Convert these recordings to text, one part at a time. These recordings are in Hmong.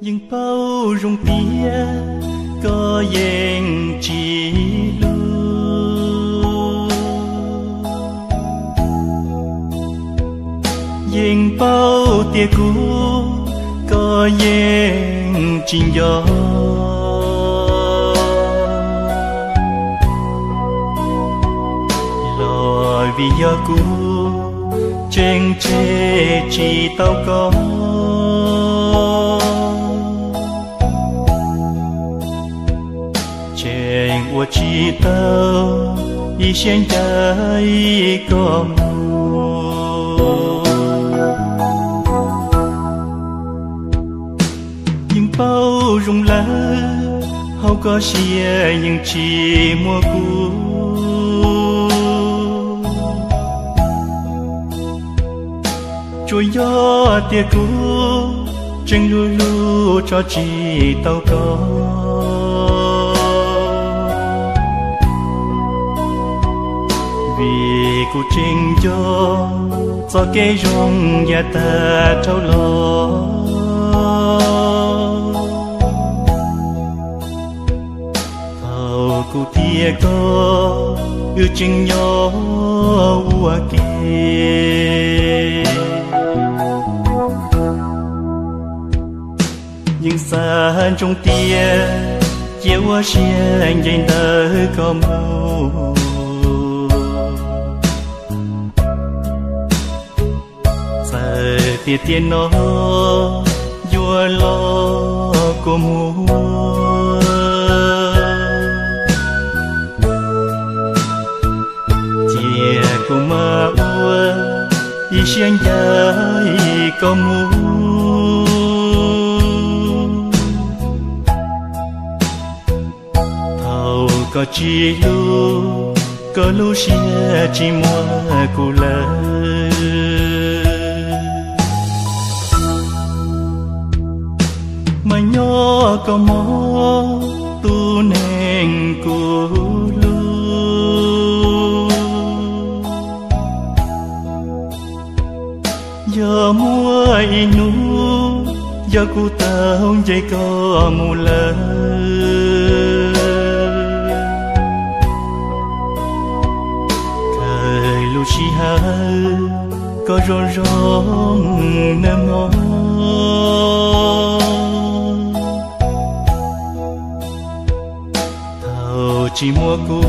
Yeej paub zoo tias koj yeej tsis hlub, yeej paub tias kuv koj yeej tsis nco, los vim yog kuv tseem tseg tsis tau koj. Tseem ua tsis tau ib siab ncaim koj mus. Yeej paub zoo lawm hauv koj siab yeej tsis muaj kuv, tsuas yog tias kuv tseem hlub hlub tso tsis tau koj. Vim kuv tseem nco txoj kev zoo yav tag dhau los. Thaum kuv thiab koj wb tseem nyob ua ke, yeej xav ntsoov tias cia ua siab ncaim ntawm koj mus. Txawm tias tiam no yuav los kua muag, cia kuv mam ua ib siab ncaim koj mus. Thaum koj tsis hlub, koj lub siab tsis muaj kuv lawm, mas nyob koj mog tus neeg kuv hlub. Yog muaj ib hnub yog kuv tau nce koj mus lawm, kawg lub sij hawm koj zoo zoo nawb mog. Thaum tsis muaj kuv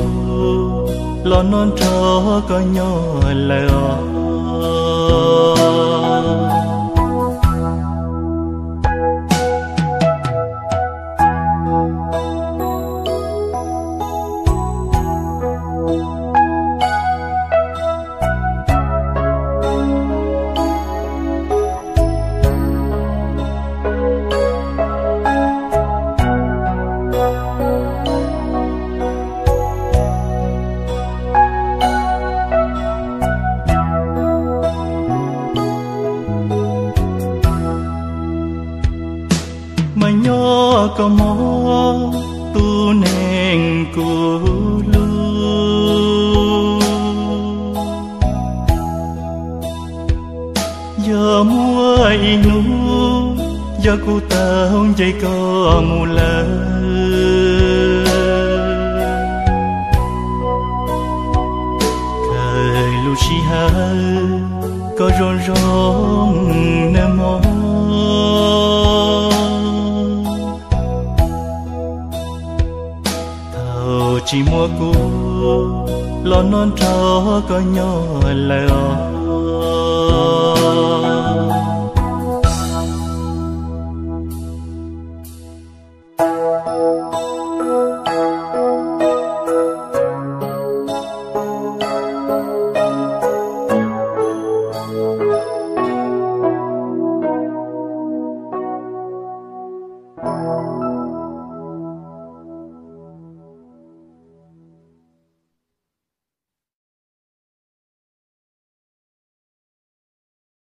los nrog koj nyob lawm os. Mas nyob koj mog tus neeg kuv hlub. Yog muaj ib hnub yog kuv tau nce koj mus lawm, kawg lub sij hawm koj zoo zoo nawb mog. Thaum tsis muaj kuv los nrog koj nyob lawm os.